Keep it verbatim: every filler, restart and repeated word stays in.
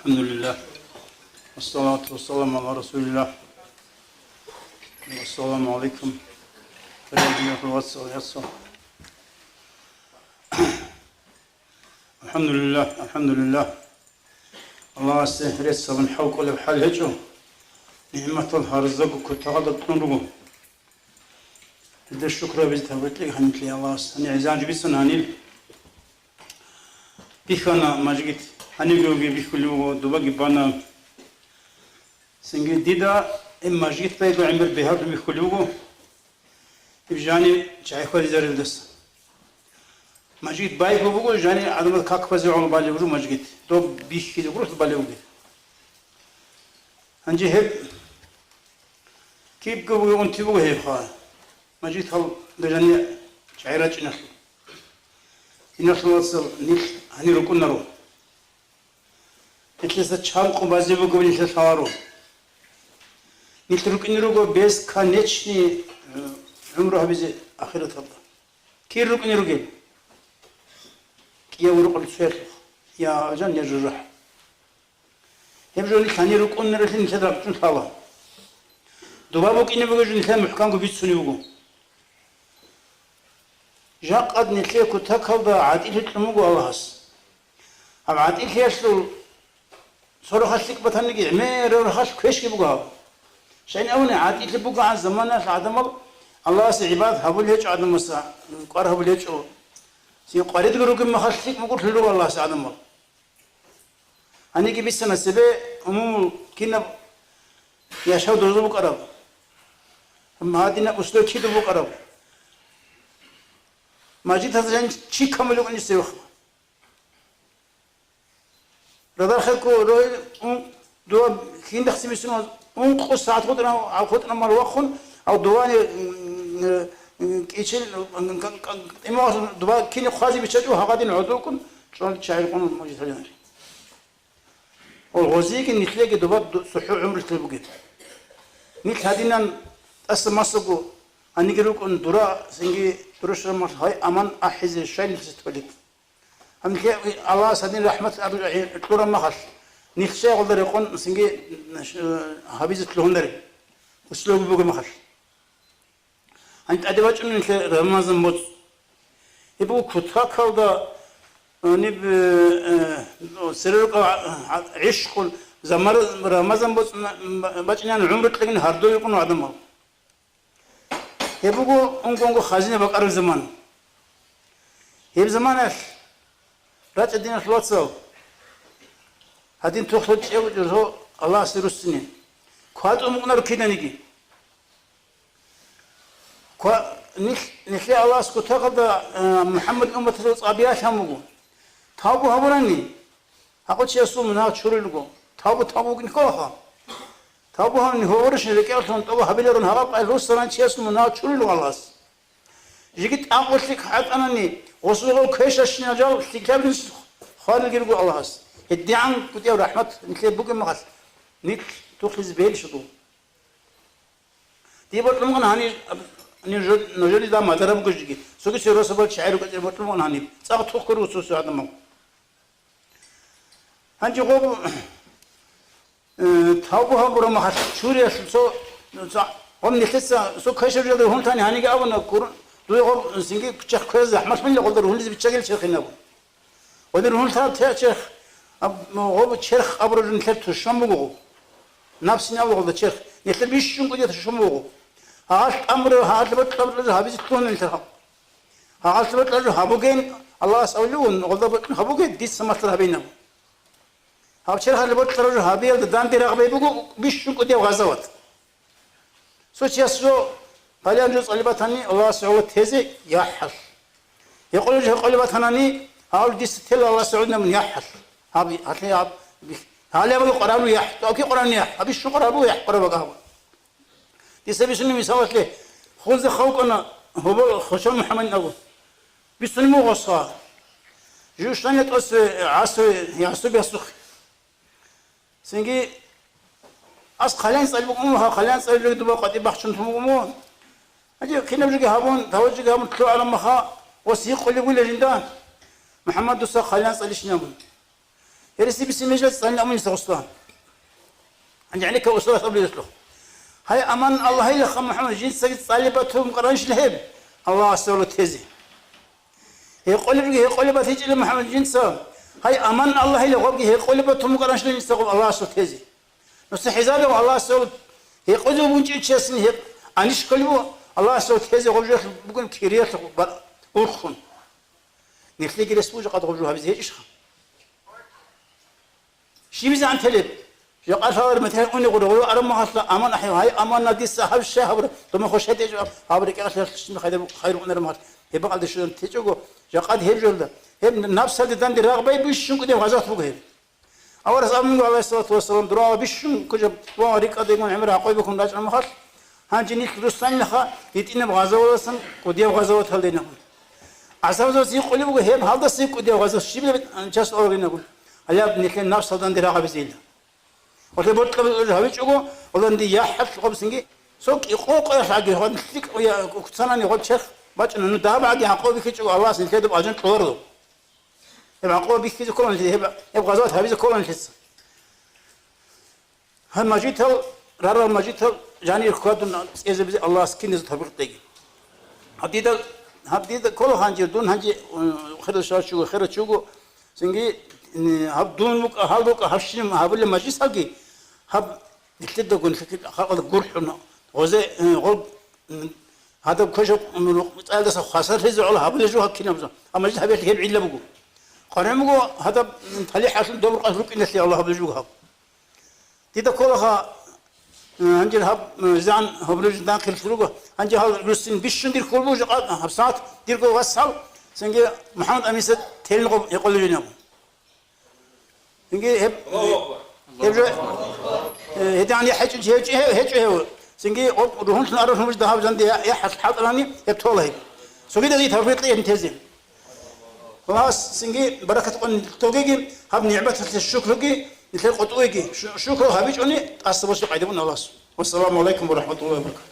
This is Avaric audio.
الحمد لله. والصلاة والسلام على رسول الله. السلام عليكم. الحمد لله، الحمد لله. Аллагьасе рецц гьабун хӀал кӀолеб хӀал гьечӀо. НигӀматал гьарзаго кутакалда кьун руго. Гьелда шукру гьабизе тавфикъ кьеги гьаниб лъе Аллагьас. Гьаниб гӀезанжи бицана гьаниб. Бихьана мажгит, гьаниб гьевги бихьулев вуго, дубаги бана. Цинги дида гьеб мажгит байго гӀемер бегьалъун бихьулев вуго, гьеб жани чагӀи хьвадизарелдаса. Мажгит байго буго, жани гӀадамаз как базе гӀоло балев вуго мажгит, доб бихьизе гурулъ балев вугеб. Гьанже гьеб кибго бугеб унти буго гьебха. Мажгит гьал дажани чагӀи рачӀиналъул. Диналъул вацал, нилъ гьанир рукӀунаро. Нилъеца чанго базе бугеб нилъер лъаларо. Нилъ рукӀине руго бесконечный, э, гӀумру гьабизе ахираталда. Кир рукӀине ругел? КӀиявго рукӀун цоялъухъ. Я алжан, я жужахӀ. Гьеб жо нилъ гьанир рукӀунарелъул нилъер ракӀчӀун лъала. Доба букӀине бугеб жо нилъер мухӀканго бицунеб буго. Жакъад нилъер кутакалда гӀатӀилъи кьун буго Аллагьас. Гьаб гӀатӀилъиялъул цо рахъалъ лъикӀ батаниги, гӀемераб рахъалъ квешги буго гьаб. Щайин абуни, гӀатӀилъи бугогӀан заманаялъ гӀадамал Аллагьасе гӀибадат гьабулел гьечӀо гӀадамаса, кӀвар гьабулел гьечӀо. Цин къваридги ругеб мехалъ лъикӀ мукӀурлъун руго Аллагьасе гӀадамал. Гьаниги бицана цебе умумул кинаб яшав дозу букӀараб, гьадинаб услуги кида букӀараб. Мажгитазда жан чи камулев вукӀине цевехъ. Радархъего рогьи ун-, дова киндахъ цебе бицуна, ункъо сагӀат хутӀана, хутӀана мал вахъун, гьав довани, м, м, кӀичил, м, м, м, дова кини хъвазе биччачӀо, гьагадин гӀодоркӀун чӀван чагӀи рукъун мажгиталъ жанир. Гъозиеги нилъеги доба ду-, цохӀо гӀумрулъ бугеб. Нилъ гьадинан тӀаса-масаго гьаниги рукӀун дура, цинги дура щвараб мехалъ гьай аман ахӀизе щай нилъеца толеб? Гьанже Аллагьас гьадин рахӀмат аб-, кьураб мехалъ, нилъ щай гъолда рекъон цинги, э, гьабизе лъугьунареб, услуги бугеб мехалъ. Гьанже тӀаде бачӀуна нилъер Рамазан моцӀ. Гьеб буго кутакалда, э, ниб, э, э, церерукъа гӀа-, гӀа-, гӀишкъун, замар-, Рамазан моцӀ бачӀинегӀан гӀумру кьегӀан гьардуй рукӀуна гӀадамал. Гьеб буго унго-унго хазина бакӀараб заман. Гьеб заманалъ рачӀа, диналъул вацал, гьадин тухлъул чӀев жо Аллагьасе руссине. КватӀун букӀунаро киданиги. Ква-, нилъ-, нилъее Аллагьас кутакалда, э, МухӀаммад умматалъул цӀа биялъан буго. Тавбу гьабурани, гьакъу чиясул мунагь чурулел руго. Тавбу, тавбу вукӀине кколаха. Тавбу гьабуни гьоркьошин рекӀелъун тӀоба гьабиларун гьабаб къайил руссаран чиясул мунагь чурулел руго Аллагьас. Жеги тӀакъулъи хӀалтӀанани, гъосул гъов квешащинал жал лъикӀлъабилин хвалилги руго Аллагьас. ГьедигӀан кӀудияв рахӀмат нилъее бугеб мехалъ, нилъ тухлъизе бегьилищ буго. Дие бокьун бугони гьанир, ниж-, нужеда мадараб буго жеги. Цоги церосабал чагӀи рукӀине бокьун бугони гьаниб. ЦӀакъ тухкур уцусев гӀадамал. Гьанже гъоб, э, тавбу гьабураб мехалъ чуриялъул цо, цо, гъоб нилъеца цо квешаб жо ругьун тани гьаниги абуна, кур-, дуе гъоб цинги чехъ кверзе захӀмалъунила гъолда ругьунлъизе биччагила черхинаб. Гъодир ругьунлъараб те-, черх, аб-, гъоб черх абураб жо нилъер тушман буго гъоб. Напсине абула гъолда черх. Нилъер бищун кӀудияб тушман буго гъоб. Гьагъалъ тӀамураб, гьагъалъ бокьараб жо гьабизе лъугьуна нилъер гьаб. Гьагъалъ бокьараб жо гьабугеян Аллагьас авлугун, гъолда бокьун гьабуге, дица малъараб гьабейин абу. Гьаб черхалъ бокьараб жо гьабиялда данде рагъ бай буго бищун кӀудияб гъазават. Цо чияс жо, гьале жо цӀалеб батани, Аллагьасе гӀоло тезе яхӀалъ. Гьекъолеб жо гьекъолеб батанани, гьав дица тела Аллагьасе гӀоло абун яхӀалъ. Гьаб, гьалъе гьаб, гьале абула Къуръану яхӀ, тӀоабги Къуръану яхӀ, гьабищун Къуръан буго яхӀ, Къуръан бакӀ гьабун. Дица бицунеб мисалалъе, хунзе хавкӀана гьобол Хошан МухӀаммадин абу. Бицунеб буго гъосха. Жугьущинал тӀосе гӀасу, гӀасу бясухъе. Цинги ас хъалиян цӀалиб букӀун буго, хъалиян цӀалиб жо дуба къватӀиб бахчун тун буго. Гьанже кинаб жоги гьабун, таваджуги гьабун лъугӀараб маха, ва сихъулеб бугила жинда, МухӀаммад, дуца хъалиян цӀалищин абун. Гьереси биси межа цӀалин амун иса гъуслан. ГӀенекка усалат абулелъул. Гьай, аман Аллагьилаха, МухӀаммад, жинцаги цӀали батун къаранщил гьеб, Аллагьасда гьоло тезе. Гьекъолебги гьекъолеб батичӀила МухӀаммад жинца. Гьай, аман Аллагьила, гъобги гьекъолеб батун къаранщил жинца гъоб Аллагьасда тезе. Нуса хӀизабе Аллагьасда гьоло гьекъолев бунчӀичиясин гьекъ анищ кколеб Аллагьасда тезе гъоб жо бугин кириялъ бар-, урхун. Нилъеги рес бугӀа къад гъоб жо гьабизе гьечӀищха? Щибизе ан телеб? Жакъа лъалар метер уни гъура гъура араб махалъа аман ахӀи, гьай, аманна дица гьаб щай гьабура, дома хвешатӀе жо гьаб рекӀелъ щиб хайда хайр унараб махалъ. Гьеб бакъалде щвезан течӀого, жакъад гьеб жолда. Гьеб напсалде данде рагъбай бищун кӀудеб гъазалъ буго гьеб. Аварас абун буго, гӀалайгьиссалату вассалам, дурала бищун кучӀаб ва рикӀкӀадегун гӀемер гӀакъуй бухьун рачӀун махалъ, гьанже нилъ руссанилаха гьитӀинаб гъазаваласан кӀудияб гъазаваталденагун. ГӀасавзавас гьикъулеб буго гьеб гьалдаса кӀудияб гъазав щибилеб час оргинагун. Гьалаб нилъер напсалданде рагъабизейилан. Гъолъе бокьаб гьавичӀого, гъоланде яхӀалъ гъобсинги, цо кӀикъо къоялъ гӀаги гьан лъикӀ я куцанани гъоб черх бачӀуна, ну дагьаб гӀаги гӀакъуба бихьичӀого Аллагьас нилъеда бажан кьоларо. Гьеб гӀакъуба бихьизе кколаан нилъеца, гьеб, гьеб гъазават гьабизе кколаан нилъеца. Гьеб мажгитал, рарал мажгитал жанир хьвадун цӀезабизе Аллагьас киназда тавфикъ кьеги. Гьаб дида, гьаб дида ккола гьанже, дун гьанже, э, хирал шарчуго, хирачуго, цинги, э, гьаб дун букӀа, гьал букӀа, гьабщинаб гьабулеб мажгисалги, гьаб нилъедаго нилъеца халкъалда гурхӀун, гъозе, э, гъоб, м, гьадаб квешаб, м, рукъ-, цӀаялдаса хвасарлъизе гӀоло гьабулеб жо гьаб кинаб жо. Амма жид гьабиялъе гьеб гӀилла буго. КъваригӀун буго гьадаб, м, талихӀалъул доб рукъалъ рукӀиналъе Аллагь гьабулеб жо гьаб. Дида кколаха, э, гьанже гьаб, э, зан гьабулеб жо данхъилъ руго. Гьанже гьал руссин бищун дир хьул буго, жакъа гьаб сагӀат дирго вас гьал, цинги МухӀаммад Аминса телин гъоб гьекъолеб жо гьаб. Цинги гьеб, гьеб жо, э, гьедигӀан я хӀечӀо, гьечӀо, гьечӀо гьев. Цинги гъоб ругьунлъун аралъун вуж дагьаб жанде я, я хӀал-, хӀалтӀарани гьеб тола гьеб. Цогидазги тавфикъ кьеги тезе. Аллагьас цинги баракат къун тогеги, гьаб нигӀматалъе шукруги, нилъер къотӀуеги, шу-, шукру гьабичӀони, тӀаса босулъ къайдабун Аллагьас. Вассаламу гӀалайкум ва рахӀматуллагьи ва баракатугь.